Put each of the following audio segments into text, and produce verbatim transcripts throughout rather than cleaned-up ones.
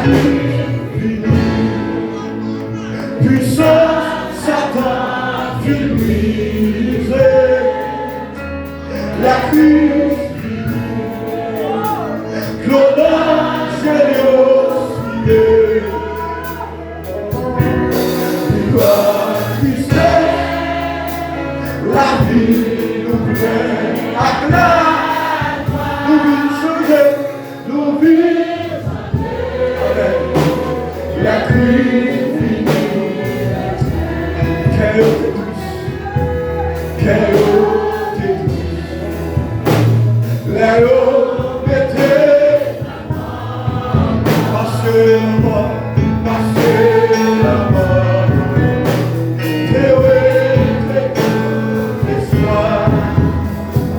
Vini, pwisans Satan fin brize. Lakriz vini, klonaj yo siye. Li pa triste, lavi nou plen ak lajwa. Nou vin chanje, nou vin Amèn. Lakriz vini. Kè yo te tris. Kè yo te tris. Lè yo mete pase lanmò, pase lanmò. Te rete espwa.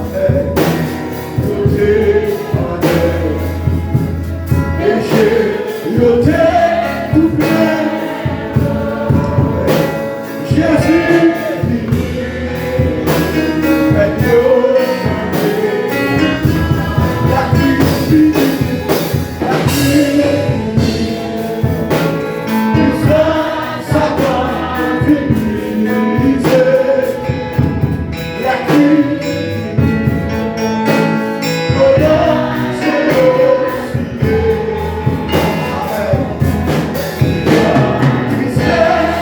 Amèn. Yo te anlè. E je yo te koupe. Jezi vini. Pèp yo chante. Lakriz vini. Lakriz vini. Pwisans Satan vin brize. Lakriz vini. Glwa se yo siye. Amèn. Tristès,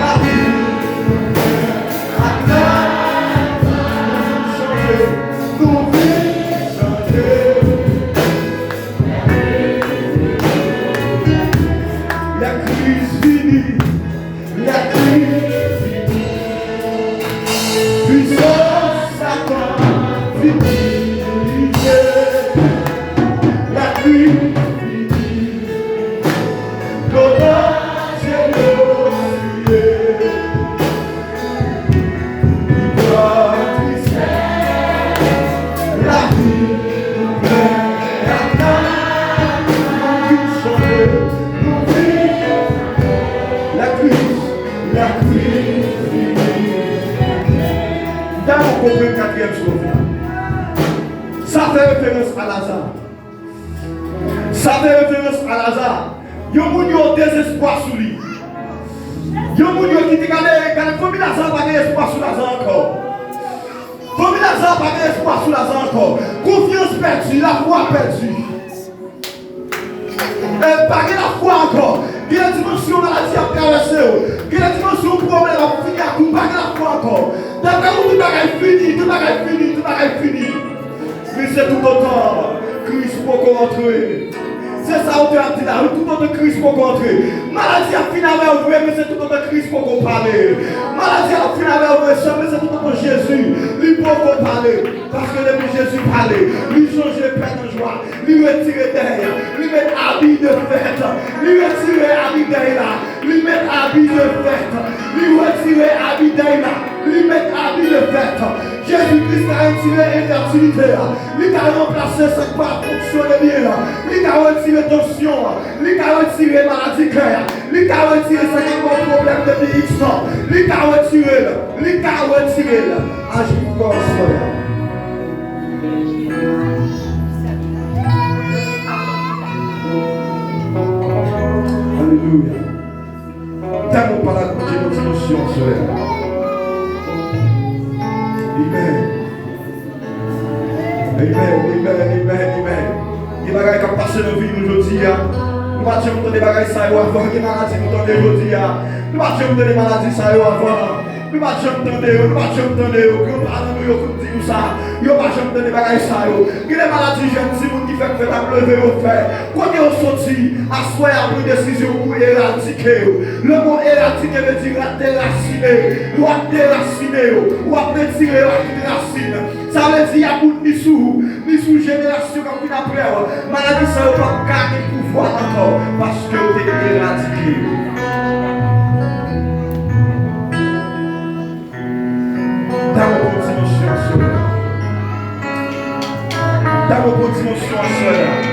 lavi, ak lajwa, nou vin chanje, nou vin chanje. Lakriz vini. Lakriz vini. Pwisans Satan vini. Lakriz vini. Glwa Bondye yo siye. Li pran tristès. Lavi nou plen ak lajwa. Nou vin chante. Nou vin chante. Lakriz, lakriz vini. M ta renmen w konprann katriyèm stwof la. Sa fè referans a Laza. Sa fè referans a Laza. Yon moun yo dezespwa sou li. Yon moun yo ki te gade, gade fanmi Laza pa gen espwa sou Laza ankò. Fanmi Laza pa gen espwa sou Laza ankò. Konfyans pèdi, lafwa pèdi. E pa gen lafwa ankò. Gen de dimansyon maladi ap travèse w. Gen de dimansyon pwoblèm ap fini ak ou. Pa gen lafwa ankò. Daprè ou, tout bagay fini, tout bagay fini, tout bagay fini. Men se toutotan Kris poko antre. Se sa yo te ap di la, wi, toutotan Kris poko antre. Maladi ap fin avè w vre, men se toutotan Kris poko pale. Maladi ap fin avè w vre, sè, men se toutotan Jezi, li poko pale. Paske depi Jezi pale, li chanje pèn an jwa, li retire dèy, li met abi de fèt, li retire abi dèy la, li met abi de fèt, li retire abi dèy la, li met abi de fèt. Jezi Kris ka retire enfètilite a. Li ka ranplase sa k pa fonksyone byen an. Li ka retire tansyon an. Li ka retire maladi kè a. Li ka retire sa k ap ba w pwoblèm depi iks tan. Li ka retire l. Li ka retire l. Aji pou kò w aswè a. Alelouya. Tèlman w pale ak Bondye nan dimansyon aswè a. Amen. Amen, amen, amen, amen. Gen bagay k ap pase nan vi nou jodi a. Nou pa t janm tande bagay sa yo avan. Gen maladi nou tande jodi a. Nou pa t janm tande maladi sa yo avan. Nou pa t janm tande yo, nou pa t janm tande yo. Granparan nou yo konn di nou sa. Yo pa janm tande bagay sa yo. Gen de maladi jèn timoun ki fèk fèt ap leve yo fè. Kote yo soti, aswè a pran desizyon pou eradike yo. Le mo eradike vle di ra-, derasine. W ap derasine yo. W ap retire yo ak tout rasin. Sa vle di y ap bout ni sou ou, ni sou jenerasyon k ap vin apre w. Maladi sa yo p ap ka gen pouvwa ankò, paske w te eradike yo. Dam pou dimansyon aswè a. Dam pou dimansyon aswè a.